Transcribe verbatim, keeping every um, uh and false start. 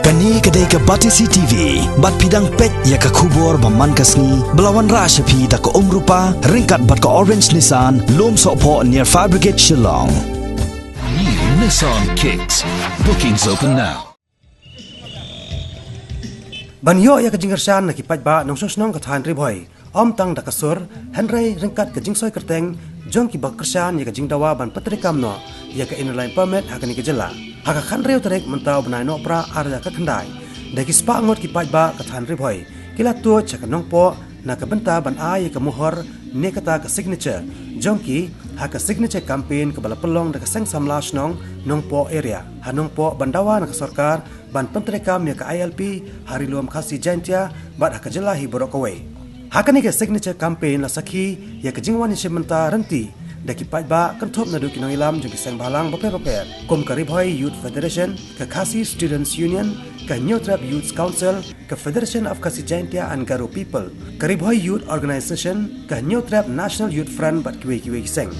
Kane ka dei ka Batesi T V, bad phi dang peit ïa ka khubor ba man ka sngi, ba la wanrah sha phi da ka Umrupa, ryngkat bad ka Orange Nissan, Lumsohphoh near Fire Brigade Shillong. New Nissan Kicks. Bookings open now. Ban ïoh ïa ka jingkyrshan na ki paidbah nongshong shnong ka thaiñ Ri Bhoi, ym tang da ka sur, hynrei ryngkat ka jingsoi kyrteng jong kiba kyrshan ïa ka jingdawa ban pyntreikam noh ïa ka Inner Line Permit ha kane ka jylla. Ha ka khathynriew tarik mynta u bnai Nohprah ar hajar khatkhyndai, da ki spah ngut ki paidbah ka thaiñ Ri Bhoi ki la tuid sha ka Nongpoh na ka bynta ban ai ïa ka mohor ne kata ka signature jong ki ha ka signature campaign kaba la pynlong da ka Seng Samla Shnong Nongpoh Area ha Nongpoh ban dawa na ka sorkar ban pyntreikam ïa ka I L P ha Ri Lum Khasi Jaintia bad ha ka jylla hi baroh kawei. Ha kane ka signature campaign la sakhi ïa ka jingwan ïashim bynta ryntih da ki paidbah kynthup naduh ki nongïalam jong ki seng bhalang bapher bapher, kum ka Ri Bhoi Youth Federation, ka Khasi Students Union, ka Hynñiewtrep Youth Council, ka Federation of Khasi Jaintia and Garo People, ka Ri Bhoi Youth Organisation, ka Hynñiewtrep National Youth Front bad kiwei kiwei ki seng.